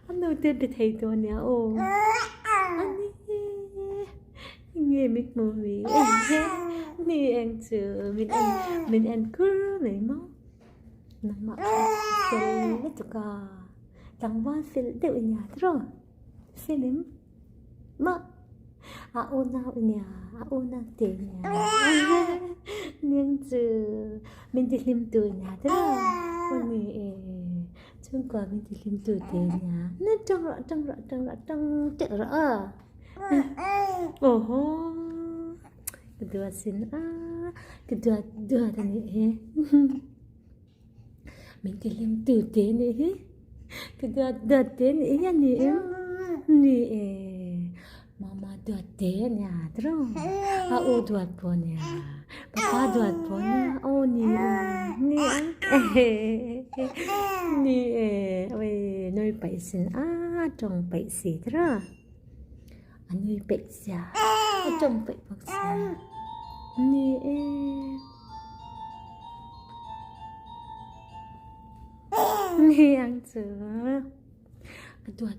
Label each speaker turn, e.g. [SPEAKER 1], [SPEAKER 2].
[SPEAKER 1] A nu te be thei tawh ania aw. A ni nge min hmu mi ni eng chu min en min en kur mai maw. Nangmah kha fel lutuk a tlangval fel deuh i nia tiraw felim mah a unau i nia a unau te i nia ning chu min ti hlim tu i nia tiraw aw ni e chhungkua min ti hlim tu te i nia na tang rawh tang rawh tang rawh tang teuh rawh a aw haw. Ka duat sin a, ka duat duat a nih hi. Min ti hlim tu te a nih hi. Ka duat duat te a nih hi a ni em? Ni e. Mama duat te a nia tiraw? A u duat pawh a nia. Papa duat pawh a nia. Aw ni e. Ni a. Ni e. Awii nui paih sin a, tawng paih si tiraw? A nui peih sia, a tawng peih bawk sia. Ni e. Ni ang chu. Ka duat.